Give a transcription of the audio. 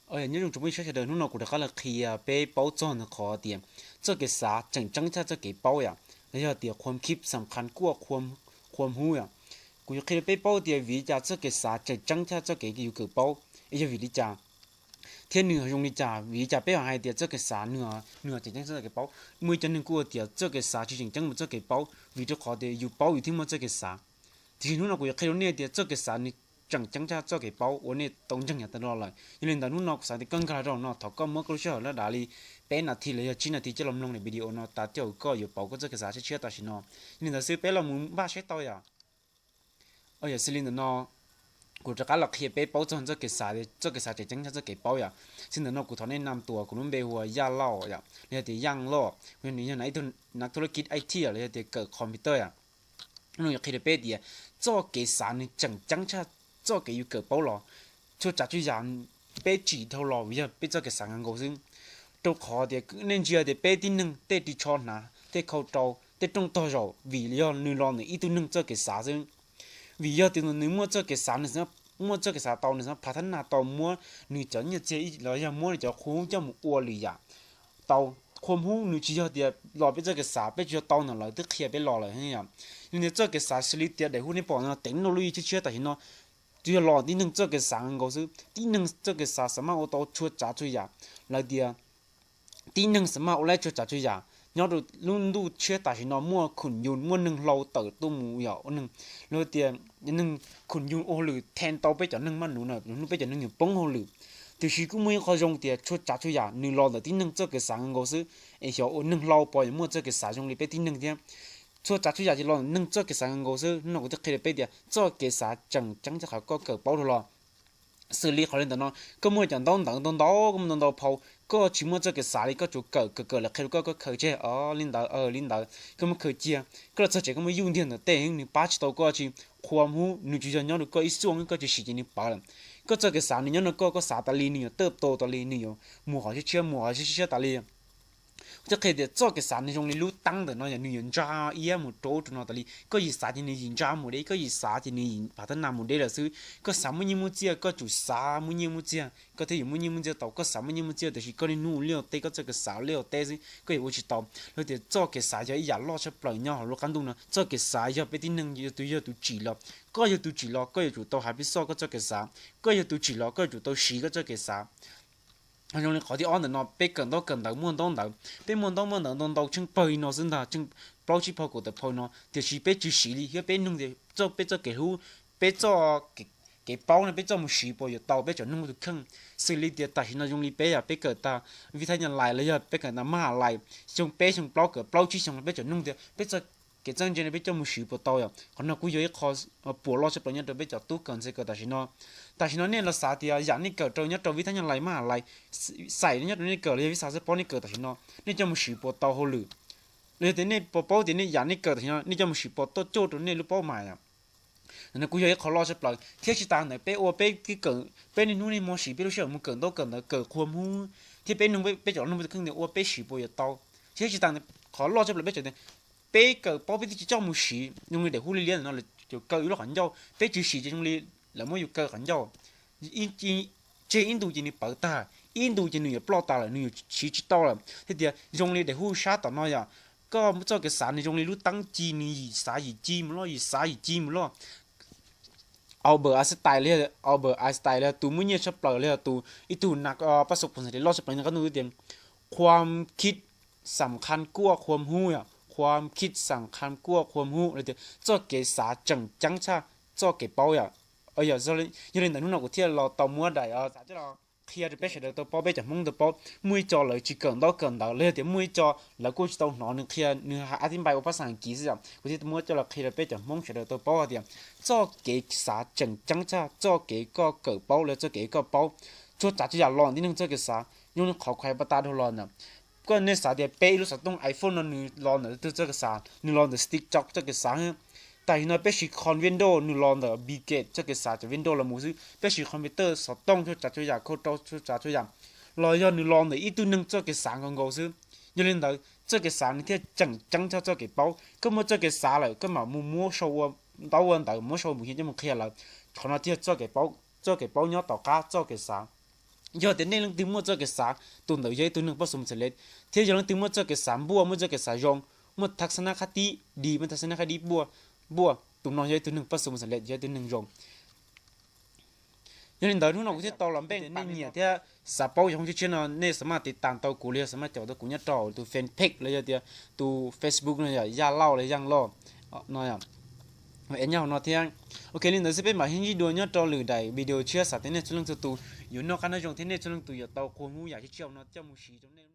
Nyob zoo tsoom phooj ywg sawv daws, hnub no kuv rov qab los qhia peb paub txog ntawm qhov tias txoj kev xav tseem ceeb tshaj txoj kev paub yom, los yog tias ความคิดสำคัญกว่าความ ความรู้ yom. Kuv yuav qhia rau peb paub tias vim li cas txoj kev xav tseem ceeb tshaj txoj kev yus kawm paub, es yog vim li cas, thiab nws zoo li cas. Vim li cas peb ho hais tias txoj kev xav nws, nws tseem ceeb tshaj txoj kev paub? Muaj ib co neeg kuj hais tias txoj kev xav tsis tseem ceeb mus txoj kev paub, vim rau qhov tias yus paub yus thiaj muaj txoj kev xav. Tiam sis hnub no kuv yuav qhia rau nej tias txoj kev xav nws tseem ceeb tshaj txoj kev paub uas nej tau ntseeg yav tas los lawm. Yog li ntawd hnub no kuv xav tias koj nkag los rau no, thov koj muab koj lub sij hawm lawm dav li peb nas this los yog tsib nas this coj los mloog daim video no tas coj koj yuav pauv koj txoj kev xav tshiab tshiab tam sim no. Yog li ntawd xwb peb los mus npaj seb tau yom. Yog xws li ntawm no, kuv rov qab los qhia peb paub txog txoj kev xav, txoj kev xav tseem ceeb tshaj txoj kev paub yom. Xws li ntawm no kuv thov nej nam tuas, kuv lub npe hu ua Yaj Lauj yom, los yog tias Yaj Lauj, nws yog ib tug nav thub lab kit I T los yog tias kawm computer yom. Hnub no yuav qhia rau peb tias txoj kev xav nws tseem ceeb tshaj txoj kev yus kawm paub los. Txhua tsav txhua yam peb tsim dhau los vim yog peb txoj kev xav nkaus xwb. Rau qhov tias nej ntsia tias peb tib neeg tej ris tsho hnav, tej khau rau, tej rooj tog zaum vim yog nws los ntawm ib tug neeg txoj kev xav xwb. Vim yog tias nws muaj txoj kev xav, nws muaj txoj kev xav tau, nws xav phav thab naj tau, muab nws cov nyiaj txiag los yog muab nws cov qhua hub coj mus ua lwm yam tau. Qhua hub nws tsis yog tias los peb txoj kev xav, peb tsis yog tau ntawm lawv twb qhia peb los lawm. Yog li ntawd txoj kev xav xws li tias daim hu nej pom no, technology tshiab tshiab tam sim no, tsuas yog los tib neeg txoj kev xav nkaus xwb. Tib neeg txoj kev xav xav maj ua tau txhua tsav txhua yam. Lawv tias tib neeg xav maj ua laib txhua tsav txhua yam. Nyob rau lub ntuj tshiab tam sim no muaj khoom yus, muaj neeg hlau tawm tuaj mus yom, ua neeg, luag tias neeg khoom yus ua hauj lwm then tau peb cov neeg maj nuv na, hnub peb cov neeg yuav poob hauj lwm. Tiam sis kuj muaj ib qho zoo tias txhua tsav txhua yam nws los ntawm tib neeg txoj kev xav nkaus xwb. Es xyov ua neeg hlau puas yuav muaj txoj kev xav zoo li peb tib neeg thiab. Txhua tsav txhua yam ces los ntawm neeg txoj kev xav nkaus xwb. Hnub no kuv thiaj qhia rau peb tias txoj kev xav tseem ceeb tshaj qhov koj kawm paub dhau los. Xws li qhov li ntawm no, koj muaj cov ntaub ntawv ntau ntau, koj muaj ntau ntau phau, koj tsis muaj txoj kev xav li, koj tsuas kawm kawm kawm lawv qhia rau koj, koj khaws tseg, o, li ntawd, li ntawd, koj muab khaws cia. Koj los txog tsev koj muab yuj ntiag ntawm tej, nws pab tsis tau koj tsis. Qhua hub nws tsis yog nyob rau koj ib xuaj, koj tsis siv ces nws pawv lawm. Koj txoj kev xav nws nyob rau koj, koj xav tas li nws yuav tab tom tas li, nws yuav mus qhov tshiab tshiab, mus qhov tshiab tshiab tas li. Thiab qhia tias txoj kev xav nws zoo li lub teeb ntawm no yom, nws yuav ntsa iab mus rau ub rau no tas li. Koj yim xav ces nws yim ntsa mus deb, koj yim xav ces nws yim phav thab naj mus deb lawm xwb. Koj xav muaj nyiaj muaj txiag, koj tsum xav muaj nyiaj muaj txiag, koj thiaj yuav muaj nyiaj muaj txiag tau. Koj xav muaj nyiaj muaj txiag tiam sis koj niaj hnub ua liaj ua teb, koj txoj kev xav ua liaj ua teb xwb, koj yuav ua tsis tau. Luag tias txoj kev xav yog ib yam loj tshaj plaws nyob hauv lub qab ntuj no. Txoj kev xav yog peb tib neeg yog tus, yog tus tsim los. Koj yog tus tsim los koj yuav tsum tau hais peb xoj koj txoj kev xav. Koj yog tus tsim los koj yuav tsum tau siv koj txoj kev xav. Zoo li qhov thib ob ntawm no, peb kawm ntaub kawm ntawv muaj ntaub ntawv, peb muaj ntaub muaj ntawv ntau ntau tsheej pawg li no xwb ntag, tsheej plaub tsib phau kaum tawm phau no, tiam sis peb tsis siv li, thiab peb nug tias txoj, peb txoj kev hlub, peb txoj kev paub no peb txoj mus siv puas yuav tau peb tseem nug tus kheej. Xws li tias tam sim no zoo li peb yom, peb kawm tag vib thab nyaj lais los yog peb kawm tag maj lais, xyoo peb xyoo plaub kawm plaub tsib xyoo los peb tseem nug tias peb txoj kev txawj ntse no peb coj mus siv puas tau yom. Qhov no kuj yog ib qho puas loj tshaj plaws nyob rau peb cov tub kawm ntxhais kawm tam sim no. Tam sim no nej los xav tias yam nej kawm rau nyob rau vib thab nyaj lais maj lais, xais nyob rau nej kawm los yog vib xa xab pob nej kawm tam sim no, nej coj mus siv puas tau hauj lwm. Los yog tias nej puas paub tias nej yam nej kawm tam sim no nej coj mus siv puas tau coj rau nej lub paub mas yom. No kuj yog ib qho loj tshaj plaws. Thiab tsis tas ntawd peb ua peb kev kawm, peb niaj hnub niaj hmo siv peb lub sij hawm mus kawm ntaub kawm ntawv, kawm qhua hub, thiab peb nug, peb cov nug peb tus kheej tias ua peb siv puas yuav tau. Thiab tsis tas ntawd qhov loj tshaj plaws peb tseem tias peb kawm paub peb twb tsis coj mus siv, zoo li daim hu liab liab ntawm no lawv cov kawm ib lub qhov ncauj, peb tsis siv ces zoo li lawv muab yus kaw qhov ncauj. Tseg ib ntus ces nws pawv tag, ib ntus ces nws yuav ploj tas lawm, nws yuav siv tsis tau lawm. Thiab tias zoo li daim hu sab tom no yom, koj txoj kev xav nws zoo li lub teeb ci, nws yim xav yim ci mus loj, yim xav yim ci mus loj. Albert Einstein los yog, Albert Einstein los yog tus muaj nyiaj tshaj plaws los yog tus, ib tug nas pab xu pus loj tshaj plaws nyob qab ntuj twb tias ความคิดสำคัญกว่าความรู้ yom, ความคิดสำคัญกว่าความรู้ los tias txoj kev xav tseem ceeb tshaj txoj kev paub yom. Yog li ntawd hnub no kuv thiaj los tau muab daim xav coj los qhia rau peb sawv daws tau paub, peb cov Hmoob tau paub. Muaj ib co lawv tsis kawm ntaub kawm ntawv los yog tias muaj ib co lawv kuj tsis tau hnov nws qhia, nws hais ab thib npai ua pab xas kiv xwb yom. Kuv thiaj muab coj los qhia rau peb cov Hmoob sawv daws tau paub hais tias txoj kev xav tseem ceeb tshaj txoj kev koj kawm paub los txoj kev koj paub. Txhua tsav txhua yam los ntawm tib neeg txoj kev xav, zoo li qhov kuv hais pas tas dhau los ntawd. Koj nej xav tias peb ib lub xov tooj iPhone no nws los ntawm tus twg txoj kev xav? Nws los ntawm Steve Jobs txoj kev xav. Tam sim no peb siv khon Windows nws los ntawm Bill Gates txoj kev xav cov Windows los mus xwb. Peb siv computer, xov tooj, txhua tsav txhua yam, khau rau txhua tsav txhua yam los yog nws los ntawm ib tug neeg txoj kev xav nkaus nkaus xwb. Yog li ntawd txoj kev xav nws thiaj tseem ceeb tshaj txoj kev paub. Koj muaj txoj kev xav lawm koj mam mus muab sau ua ntaub ua ntawv, muab sau npus hias coj mus qhia lawv. Qhov no thiaj txoj kev paub, txoj kev paub nyob tom qab txoj kev xav. Yog tias nej leej twg muaj txoj kev xav, tus ntawd yog ib tug neeg pab xus mus txham lej. Thiab yog leej twg muaj txoj kev xav npuaj, muaj txoj kev xav zoo, muaj thaj xab nab qhab dib di, muaj thaj xab nab qhab dib npuaj, npuaj, tus no yog ib tug neeg pab xus mus txham lej, yog ib tug neeg zoo. Yog li ntawd hnub no kuv thiaj tau los npej nej nyiam thiab xav paub yog hoob tshiab tshiab no nej xav maj tiv tam tau kuv los yog xav maj caum tau kuv nyob rau tus fanpage los yog tias tus Facebook no yom, Yaj Lauj los Yaj Lauj no yom. Es nyob hauv no thiab. Ok, li ntawd xwb peb mam sib ntsib dua nyob rau lwm daim video tshiab. Xav tias nej txhua leej txhua tus yuav noj qab nyob zoo thiab nej txhua leej txhua tus yuav tau qhua hmoob yam tshiab tshiab no coj mus siv rau nej.